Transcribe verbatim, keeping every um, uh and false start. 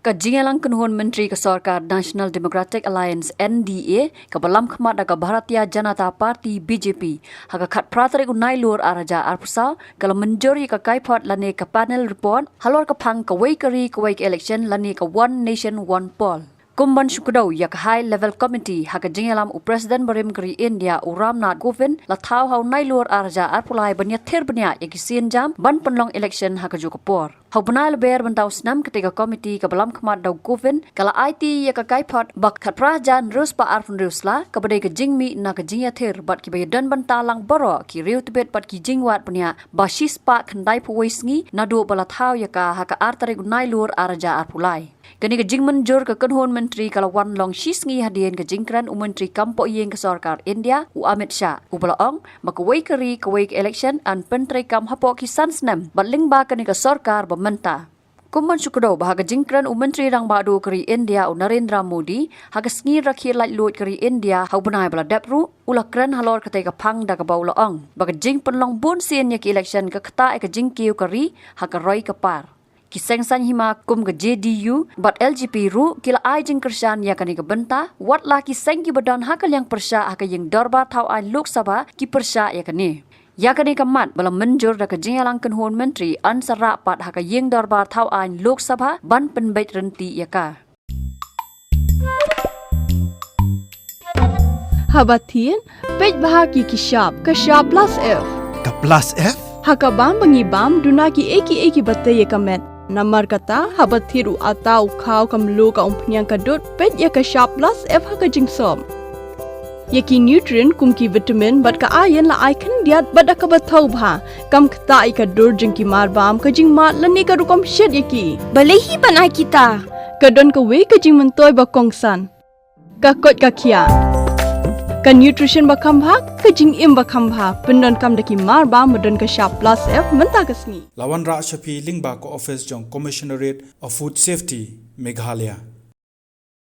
Ka jingïalang kynhun myntri ka sorkar National Democratic Alliance, N D A, kaba lam khmat da ka Bharatiya Janata Party, B J P, ha ka khatphra tarik u Nailur ar hajar arphew saw, ka la mynjur ïa ka kaiphod lane ka panel report halor ka phang kawei ka ri kawei ka election lane ka One Nation One Poll. Kum ban shu kdew ïa ka High Level Committee, ha ka jingïalam u President barim ka ri India u Ram Nath Kovind la thaw ha u Nailur ar hajar arphew lai ban ïathir bniah ïa ki sienjam ban pynlong election ha kajuh ka por. Ha u bnai Lber mynta u snem, katei ka committee kaba lam khmat da u Kovind ka la aiti ïa ka kaiphod ba khatphra hajar hynriew spah arphew hynriew sla, kaba dei ka jingmih na ka jingïathir bad kiba ïadon bynta lang baroh, ki riew tbit bad ki jingwad bniah ba shispah khyndaiphew wei sngi naduh ba la thaw ïa ka ha ka ar tarik u Nailur ar hajar arphew lai. Kane ka jingmynjur ka kynhun myntri ka la wan long shi sngi hadien ka jingkren u Myntri kam poh ïing ka sorkar India u Amit Shah, uba la ong ba kawei ka ri kawei ka election yn pyntreikam hapoh ki san snem bad lyngba kane ka sorkar ba mynta. Kum ban shu kdew ba ha ka jingkren u Myntri Rangbah Duh ka ri India u Narendra Modi ha ka sngi rakhe laitluid ka ri India ha u bnai ba la dep ruh, u la kren halor katei ka phang da kaba u la ong ba ka jingpynlong bunsien ïa ki election ka ktah ïa ka jingkiew ka ri ha ka roi ka par. Ki seng saiñ hima kum ka J D U bad L J P ruh ki la ai jingkyrshan ïa kane ka bynta, wat la ki seng kiba don ha ka liang pyrshah ha ka ïing dorbar thaw aiñ Lok Sabha ki pyrshah ïa kane. Ïa kane ka mat ba la mynjur da ka jingïalang kynhun myntri yn sa rah pat ha ka ïing dorbar thaw aiñ Lok Sabha ban pynbeit rynti ïa ka. Haba thied, peit bha ki ki shap, ka shap plus F. Ka plus F? Ha ka bam ba ngi bam, duna ki ei ki ei kiba tei ïa ka met. Namar kata, haba thied u atta u khaw ka mluh ka umphniang ka dud, peit ïa ka shap plus F ha ka jingsop. Ïa ki nutrient kum ki vitamin bad ka iron la ai khyndiat bad da kaba thaw bha. Kam ktah ïa ka dur jong ki mar bam, ka jingmad lane ka rukom shet ïa ki. Balei hi ban ai kita? Ka don kawei ka jingmyntoi ba kongsan. Ka koit ka khiah. Ka nutrition ba kham bha, ka jingim ba kham bha. Pyndonkam da ki mar bam ba don ka shap plus F mynta ka sngi. La wanrah sha phi lyngba ka office jong Commissionerate of Food Safety, Meghalaya.